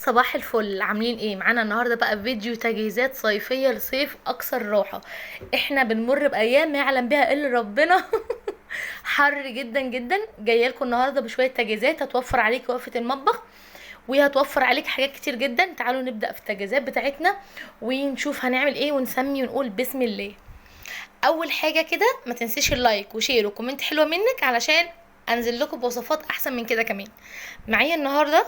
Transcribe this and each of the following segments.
صباح الفل. عاملين ايه معانا النهارده بقى؟ فيديو تجهيزات صيفية لصيف اكثر راحة. احنا بنمر بايام ما يعلم بها الا ربنا. حر جدا جدا. جاية لكم النهارده بشوية تجهيزات هتوفر عليك وقفه المطبخ وهتوفر عليك حاجات كتير جدا. تعالوا نبدا في التجهيزات بتاعتنا ونشوف هنعمل ايه ونسمي ونقول بسم الله. اول حاجة كده ما تنسيش ال like و share و comment حلوة منك علشان انزل لكم بوصفات احسن من كده كمان. معايا النهارده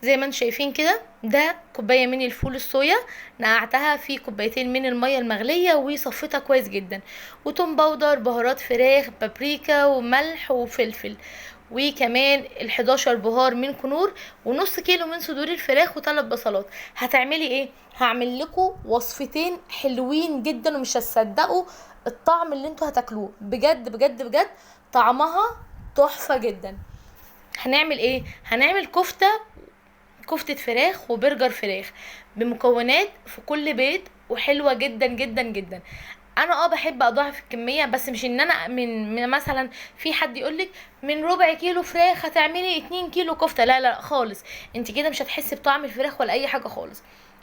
زي ما انتم شايفين كده ده كوباية من الفول الصويا نقعتها في كوبايتين من المية المغليه وصفيتها كويس جدا، وتوم powder، بهارات فراخ، بابريكا وملح وفلفل، وكمان ال11 بهار من كنور، ونص كيلو من صدور الفراخ، وثلاث بصلات. هتعملي ايه؟ هعمل لكم وصفتين حلوين جدا ومش هتصدقوا الطعم اللي انتوا هتاكلوه، بجد بجد بجد طعمها تحفة جدا. هنعمل ايه؟ هنعمل كفتة فراخ وبرجر فراخ بمكونات في كل بيت وحلوة جدا جدا جدا. انا بحب اضاعف الكمية، بس مش ان انا من مثلا في حد يقولك من ربع كيلو فراخ هتعملي 2 كيلو كفتة، لا لا خالص، انت كده مش هتحسي بطعم الفراخ ولا اي حاجة خالص.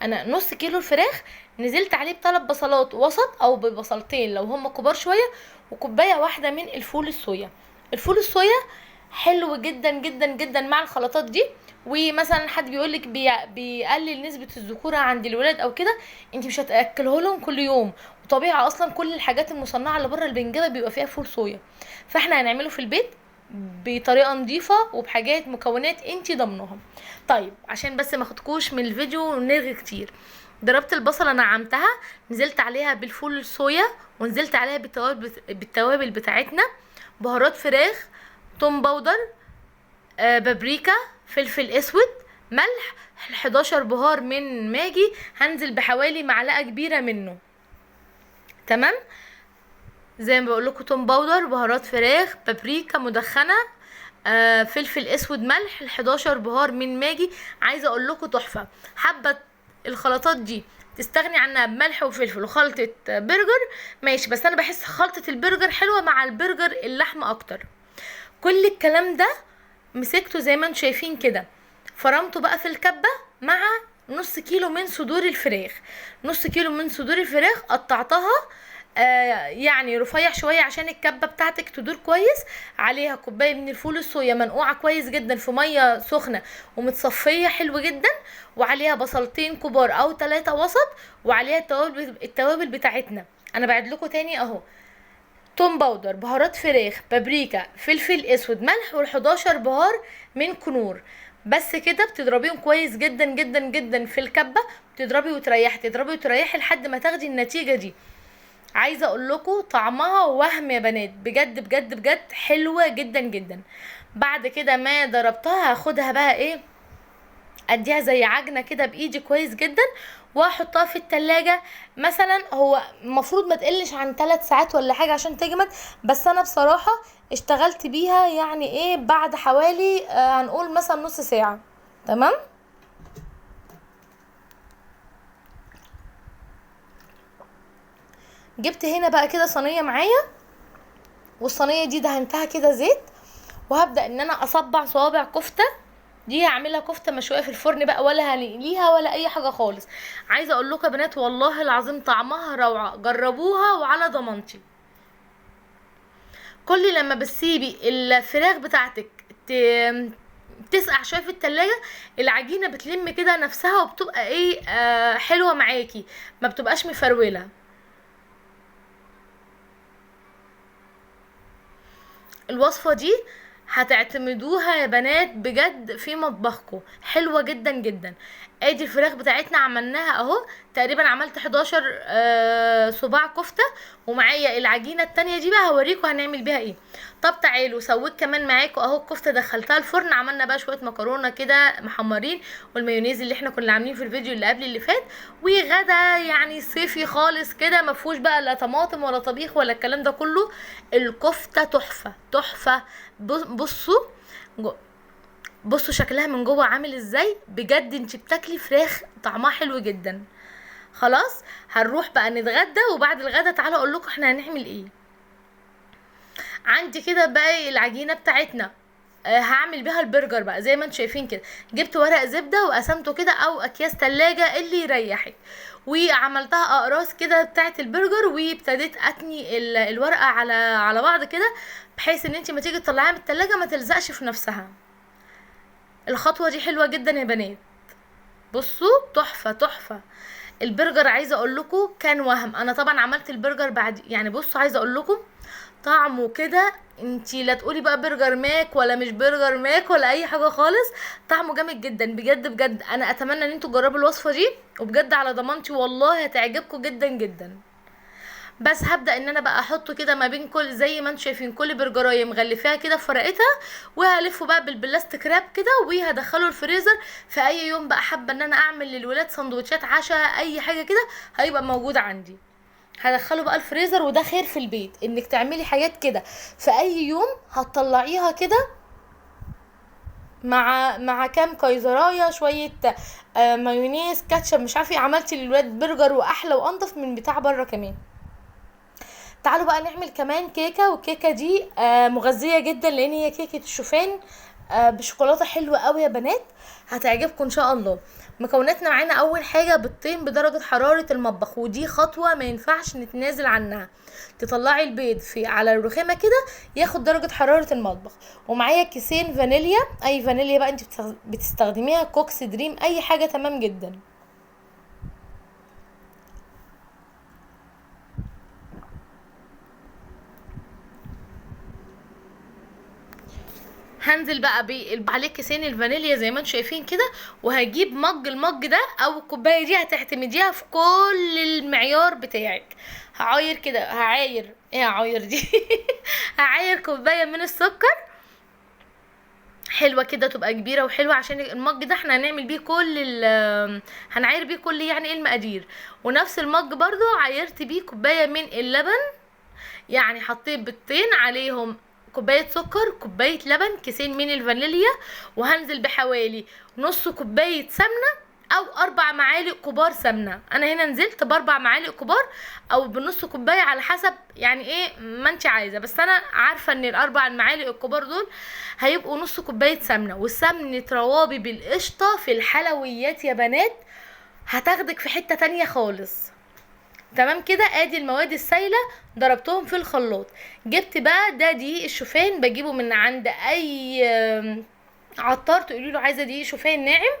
انا نص كيلو الفراخ نزلت عليه بثلاث بصلات وسط او ببصلتين لو هم كبار شوية، وكوباية واحدة من الفول الصويا. الفول الصويا حلو جدا جدا جدا مع الخلطات دي. ومثلا حد بيقولك بيقلل نسبة الذكورة عند الولاد او كده، انت مش هتاكله لهم كل يوم، وطبيعي اصلا كل الحاجات المصنعة اللي بره اللي بنجيبها بيبقى فيها فول صويا، فاحنا هنعمله في البيت بطريقة نظيفة وبحاجات مكونات انت ضامناها. طيب عشان بس ما اخدكوش من الفيديو ونرغي كتير، ضربت البصلة نعمتها، نزلت عليها بالفول الصويا، ونزلت عليها بالتوابل بتاعتنا، بهارات فراخ، توم powder، بابريكا، فلفل اسود، ملح، 11 بهار من ماجي، هنزل بحوالي معلقه كبيرة منه. تمام زي ما بقول لكم، توم powder، بهارات فراخ، بابريكا مدخنه، فلفل اسود، ملح، 11 بهار من ماجي. عايزه اقول لكم تحفة. حابة الخلطات دي تستغني عنها بملح وفلفل وخلطه برجر ماشي، بس انا بحس خلطه البرجر حلوة مع البرجر اللحمة اكتر. كل الكلام ده مسكته زي ما انتم شايفين كده، فرمته بقى في الكبه مع نص كيلو من صدور الفراخ. نص كيلو من صدور الفراخ قطعتها يعني رفيع شوية عشان الكبه بتاعتك تدور كويس. عليها كوباية من الفول الصويا منقوعه كويس جدا في مية سخنة ومتصفيه حلو جدا، وعليها بصلتين كبار او 3 وسط، وعليها التوابل بتاعتنا. انا بعد لكم تاني اهو، توم powder، بهارات فراخ، بابريكا، فلفل اسود، ملح، وال11 بهار من كنور. بس كده بتضربيهم كويس جدا جدا جدا في الكبه، بتضربي وتريحي، تضربي وتريحي لحد ما تاخدي النتيجة دي. عايزه اقول لكم طعمها وهم يا بنات، بجد بجد بجد حلوة جدا جدا. بعد كده ما ضربتها هاخدها بقى ايه، اديها زي عجنه كده بايدي كويس جدا، واحطها في التلاجة. مثلا هو المفروض ما تقلش عن 3 ساعات ولا حاجة عشان تجمد، بس انا بصراحة اشتغلت بيها يعني ايه بعد حوالي هنقول مثلا نص ساعة. تمام جبت هنا بقى كده صينية معايا، والصينيه دي دهنتها كده زيت، وهبدا ان انا اصبع صوابع كفته. دي هعملها كفته مشوية في الفرن بقى، ولا هنقليها ولا اي حاجة خالص. عايزه اقول لكم يا بنات والله العظيم طعمها روعه، جربوها وعلى ضمانتي. كل لما بتسيبي الفراخ بتاعتك تسقع شوية في التلاجة، العجينة بتلم كده نفسها وبتبقى ايه حلوة معاكي، ما بتبقاش مفروله. الوصفة دي هتعتمدوها يا بنات بجد في مطبخكم، حلوة جدا جدا. ادي الفراخ بتاعتنا عملناها اهو، تقريبا عملت 11 صباع كفته، ومعايا العجينة التانية دي بقى هوريكم هنعمل بيها ايه. طب تعالوا سويت كمان معاكم اهو الكفتة، دخلتها الفرن، عملنا بقى شوية مكرونه كده محمرين، والمايونيز اللي احنا كنا عاملينه في الفيديو اللي قبل اللي فات، وغدا يعني صيفي خالص كده ما فيهوش بقى لا طماطم ولا طبيخ ولا الكلام ده كله. الكفتة تحفة تحفة. بصوا شكلها من جوه عامل ازاي، بجد انت بتاكلي فراخ طعمها حلو جدا. خلاص هنروح بقى نتغدى، وبعد الغدا تعالوا اقول لكم احنا هنعمل ايه. عندي كده باقي العجينة بتاعتنا هعمل بيها البرجر بقى زي ما انتم شايفين كده. جبت ورق زبدة وقسمته كده او اكياس تلاجة اللي يريحك، وعملتها اقراص كده بتاعه البرجر، وابتديت اتني الورقة على بعض كده، بحيث ان انت ما تيجي تطلعيها من التلاجة ما تلزقش في نفسها. الخطوة دي حلوة جدا يا بنات، بصوا تحفة تحفة. البرجر عايزه اقول لكم كان وهم. انا طبعا عملت البرجر بعد، يعني بصوا عايزه اقول لكم طعمه كده انتي لا تقولي بقى برجر ماك ولا مش برجر ماك ولا اي حاجة خالص، طعمه جامد جدا بجد بجد. انا اتمنى ان انتوا تجربوا الوصفة دي، وبجد على ضمانتي والله هتعجبكم جدا جدا. بس هبدا ان انا بقى احطه كده ما بين كل، زي ما انتم شايفين كل برجرايه مغلفاها كده في ورقتها، وهلفه بقى بال plastic wrap كده، وهدخله الفريزر. في اي يوم بقى حابة ان انا اعمل للولاد سندوتشات عشاء اي حاجة كده هيبقى موجود عندي. هدخله بقى الفريزر، وده خير في البيت انك تعملي حاجات كده في اي يوم هتطلعيها كده مع كام كايزرايه، شوية مايونيز كاتشب مش عارفه ايه، عملتي للولاد برجر واحلى وانضف من بتاع بره كمان. تعالوا بقى نعمل كمان كيكة، والكيكه دي مغذيه جدا لان هي كيكة الشوفان بشوكولاته حلوة قوي يا بنات، هتعجبكم ان شاء الله. مكوناتنا معانا اول حاجة بيضتين بدرجة حرارة المطبخ، ودي خطوة ما ينفعش نتنازل عنها. تطلعي البيض في على الرخامه كده ياخد درجه حرارة المطبخ. ومعايا كيسين فانيليا، اي فانيليا بقى انت بتستخدميها، كوكس دريم اي حاجة تمام جدا. هنزل بقى عليه كيسين الفانيليا زي ما انتم شايفين كده، وهجيب مج، المج ده او الكوباية دي هتعتمديها في كل المعيار بتاعك. هعاير كده، هعاير ايه هعاير دي هعاير كوباية من السكر حلوة كده، تبقى كبيرة وحلوه، عشان المج ده احنا هنعمل بيه كل هنعاير بيه كل يعني ايه المقادير. ونفس المج برضو عايرت بيه كوباية من اللبن، يعني حطيت بيضتين عليهم كوباية سكر، كوباية لبن، كيسين من الفانيليا، وهنزل بحوالي نص كوباية سمنه او 4 معالق كبار سمنه. انا هنا نزلت ب4 معالق كبار او بنص كوباية على حسب يعني ايه ما انت عايزه، بس انا عارفه ان ال4 المعالق الكبار دول هيبقوا نص كوباية سمنه. وسمنه روابي بالقشطه في الحلويات يا بنات هتاخدك في حتة تانية خالص. تمام كده، ادي المواد السايله ضربتهم في الخلاط. جبت بقى ده دقيق الشوفان، بجيبه من عند اي عطار تقولي له عايزه دقيق شوفان ناعم،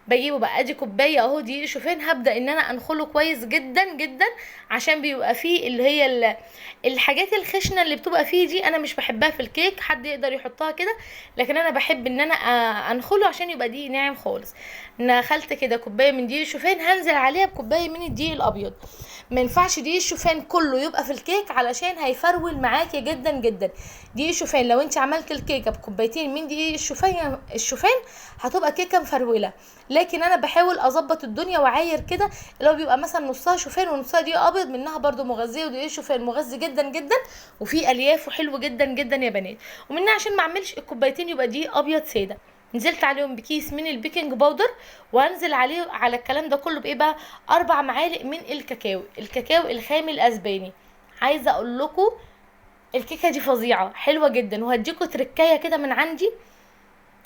بجيبه بقى. ادي كوباية اهو دقيق شوفان، هبدا ان انا انخله كويس جدا جدا، عشان بيبقى فيه اللي هي الحاجات الخشنة اللي بتبقى فيه دي انا مش بحبها في الكيك، حد يقدر يحطها كده، لكن انا بحب ان انا انخله عشان يبقى دقيق ناعم خالص. نخلت كده كوباية من دقيق الشوفان، هنزل عليها بكوبايه من الدقيق الابيض. ما ينفعش دقيق الشوفان كله يبقى في الكيك علشان هيفرول معاكي جدا جدا. دقيق الشوفان لو انت عملت الكيكه بكوبايتين من دقيق الشوفان هتبقى كيكة مفروله، لكن انا بحاول اظبط الدنيا وعاير كده، لو بيبقى مثلا نصها شوفان ونصها دقيق ابيض، منها برده مغذيه، ودقيق الشوفان مغذي جدا جدا وفيه الياف وحلو جدا جدا يا بنات. ومنها عشان ما اعملش الكوبايتين يبقى دقيق ابيض ساده. نزلت عليهم بكيس من ال baking powder، وانزل عليه على الكلام ده كله بايه بقى؟ 4 معالق من الكاكاو، الكاكاو الخام الاسباني. عايزه اقول لكم الكيكه دي فظيعة حلوة جدا، وهديكوا تركايه كده من عندي.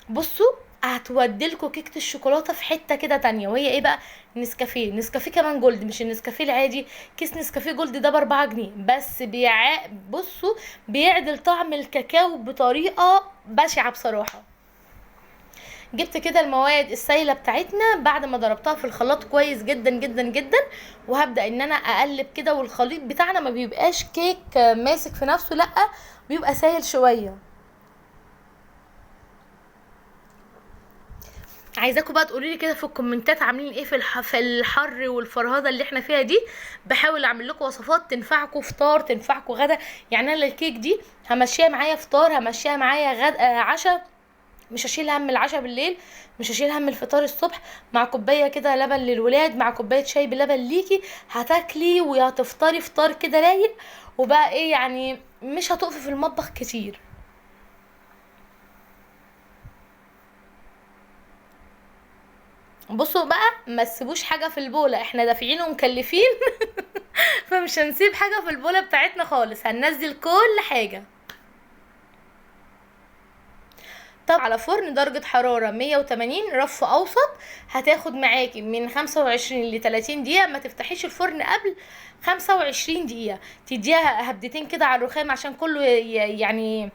بصوا هتوديلكوا كيكة الشوكولاتة في حتة كده تانية، وهي ايه بقى؟ نسكافيه، نسكافيه كمان gold، مش النسكافيه العادي. كيس نسكافيه gold ده ب4 جنيه بس، بصوا بيعدل طعم الكاكاو بطريقة بشعة بصراحة. جبت كده المواد السايله بتاعتنا بعد ما ضربتها في الخلاط كويس جدا جدا جدا، وهبدا ان انا اقلب كده، والخليط بتاعنا ما بيبقاش كيك ماسك في نفسه، لا بيبقى سايل شوية. عايزاكم بقى تقولوا لي كده في الكومنتات عاملين ايه في الحر والفرهده اللي احنا فيها دي. بحاول اعمل لكم وصفات تنفعكم فطار، تنفعكم غدا. يعني انا الكيك دي همشيها معايا فطار، همشيها معايا غدا عشاء، مش هشيل هم العشاء بالليل، مش هشيل هم الفطار الصبح، مع كوباية كده لبن للولاد، مع كوباية شاي بلبن ليكي، هتاكلي وهتفطري فطار كده رايق، وبقى ايه يعني مش هتقفي في المطبخ كتير. بصوا بقى ما تسيبوش حاجة في البوله، احنا دافعين ومكلفين فمش هنسيب حاجة في البوله بتاعتنا خالص، هننزل كل حاجة. طب على فرن درجة حرارة 180 رف اوسط، هتاخد معاكي من 25 ل 30 دقيقة. ما تفتحيش الفرن قبل 25 دقيقة، تديها هبدتين كده على الرخام عشان كله يعني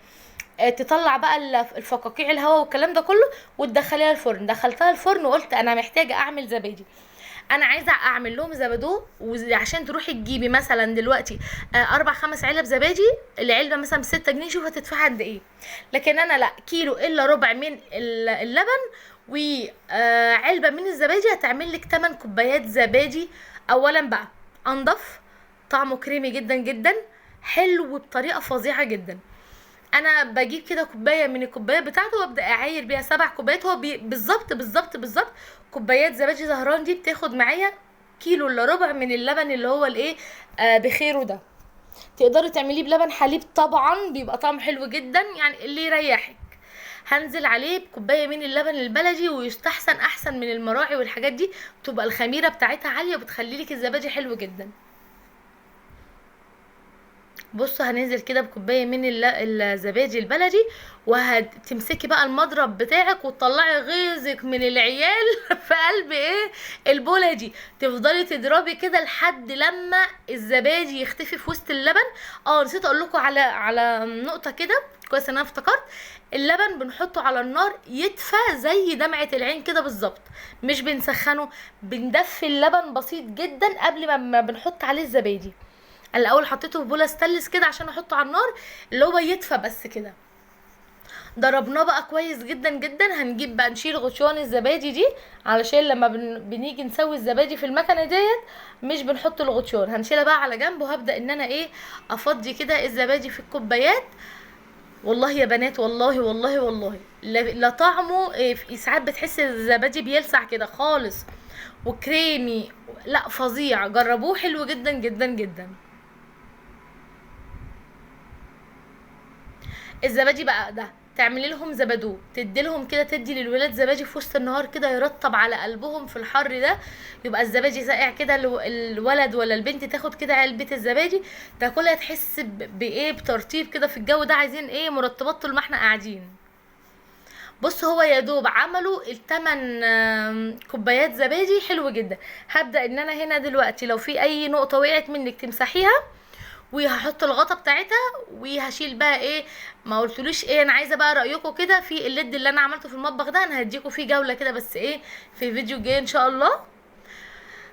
تطلع بقى الفقاقيع الهواء والكلام ده كله، وتدخليها الفرن. دخلتها الفرن وقلت انا محتاجة اعمل زبادي، انا عايزه اعمل لهم زبادو. وعشان تروحي تجيبي مثلا دلوقتي 4-5 علب زبادي، العلبة مثلا ب6 جنيه، شوفي هتدفعي قد ايه. لكن انا لا، كيلو الا ربع من اللبن وعلبة من الزبادي هتعمل لك 8 كوبايات زبادي. اولا بقى انضف، طعمه كريمي جدا جدا، حلو بطريقة فظيعة جدا. انا بجيب كده كوباية من الكوباية بتاعته وابدا اعاير بيها 7 كوبايات، هو بالظبط بالظبط بالظبط كوبايات زبادي زهران دي بتاخد معايا كيلو الا ربع من اللبن اللي هو الايه، بخيره ده. تقدري تعمليه بلبن حليب طبعا، بيبقى طعمه حلو جدا، يعني اللي يريحك. هنزل عليه بكوبايه من اللبن البلدي، ويستحسن احسن من المراعي والحاجات دي، بتبقى الخميره بتاعتها عالية وبتخلي لك الزبادي حلو جدا. بصوا هننزل كده بكوبايه من الزبادي البلدي، وهتمسكي بقى المضرب بتاعك وتطلعي غيظك من العيال في قلب ايه البوله دي. تفضلي تضربي كده لحد لما الزبادي يختفي في وسط اللبن. نسيت اقول لكم على نقطة كده كويس ان انا افتكرت. اللبن بنحطه على النار يدفى زي دمعه العين كده بالظبط، مش بنسخنه، بندفي اللبن بسيط جدا قبل ما بنحط عليه الزبادي. الاول حطيته في بوله ستانلس كده عشان احطه على النار اللي هو يدفى بس كده. ضربناه بقى كويس جدا جدا. هنجيب بقى نشيل غطيان الزبادي دي، علشان لما بنيجي نسوي الزبادي في المكنه ديت مش بنحط الغطيان، هنشيلها بقى على جنب. وهبدا ان انا ايه افضي كده الزبادي في الكوبايات. والله يا بنات، والله والله والله لا طعمه إيه، ساعات بتحس الزبادي بيلسع كده خالص وكريمي، لا فظيع، جربوه حلو جدا جدا جدا. الزبادي بقى ده تعملي لهم زبادو، تدي لهم كده، تدي للولاد زبادي في وسط النهار كده يرطب على قلبهم في الحر ده، يبقى الزبادي ساقع كده، الولد ولا البنت تاخد كده علبة الزبادي تاكلها، تحس بايه، بترطيب كده في الجو ده. عايزين ايه مرطبات طول ما احنا قاعدين. بص هو يا دوب عملوا التمن، كوبايات زبادي حلو جدا. هبدأ ان انا هنا دلوقتي لو في اي نقطة وقعت منك تمسحيها، وهحط الغطا بتاعتها، وهشيل بقى ايه، ما قلتلوش ايه، انا عايزه بقى رايكم كده في الليد اللي انا عملته في المطبخ ده، انا هديكم فيه جولة كده بس ايه في فيديو جاي ان شاء الله.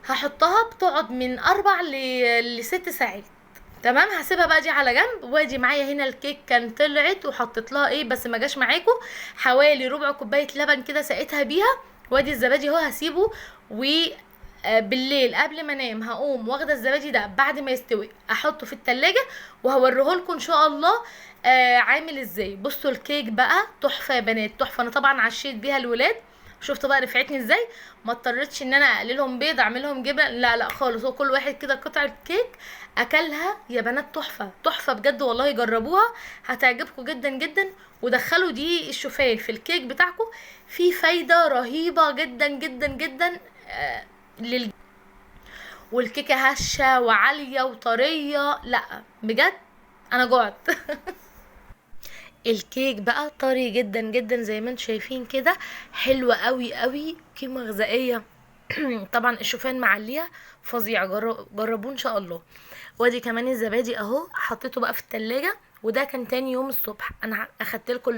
هحطها بتقعد من 4 ل6 ساعات، تمام. هسيبها بقى دي على جنب. وادي معايا هنا الكيك كان طلعت وحطيت لها ايه بس ما جاش معاكم، حوالي ربع كوباية لبن كده سقيتها بيها. وادي الزبادي اهو هسيبه، و بالليل قبل ما انام هقوم واخده الزبادي ده بعد ما يستوي احطه في التلاجة، وهوريه لكم ان شاء الله، عامل ازاي. بصوا الكيك بقى تحفة يا بنات، تحفة. انا طبعا عشيت بيها الولاد، شفتوا بقى رفعتني ازاي، ما اضطريتش ان انا اقللهم بيض اعملهم جبن، لا لا خالص، هو كل واحد كده قطعه كيك اكلها يا بنات، تحفة تحفة بجد والله، جربوها هتعجبكم جدا جدا. ودخلوا دي الشوفان في الكيك بتاعكم، في فايده رهيبة جدا جدا جدا، والكيكه هشه وعاليه وطريه، لا بجد انا جوعت. الكيك بقى طري جدا جدا زي ما انتم شايفين كده، حلو قوي قوي، قيمة غذائية. طبعا الشوفان معليه فظيع، جربوه ان شاء الله. وادي كمان الزبادي اهو حطيته بقى في التلاجة، وده كان تاني يوم الصبح. انا اخدت لكم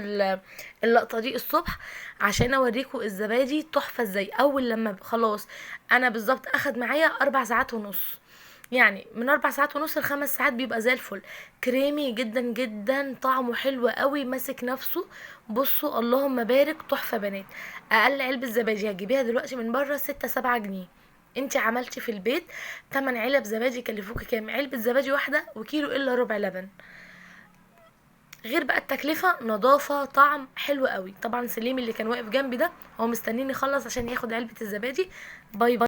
اللقطة دي الصبح عشان اوريكم الزبادي تحفة ازاي. اول لما خلاص انا بالظبط اخد معايا 4 ساعات ونص، يعني من 4 ساعات ونص ل5 ساعات بيبقى زي الفل، كريمي جدا جدا، طعمه حلو قوي، ماسك نفسه. بصوا اللهم بارك، تحفة بنات. اقل علبة زبادي هتجيبيها دلوقتي من بره 6-7 جنيه، انت عملتي في البيت 8 علب زبادي كلفوكي كام؟ علبة زبادي واحدة وكيلو الا ربع لبن، غير بقى التكلفة، نظافة، طعم حلو قوي. طبعا سليم اللي كان واقف جنبي ده هو مستنيني يخلص عشان ياخد علبة الزبادي. باي باي.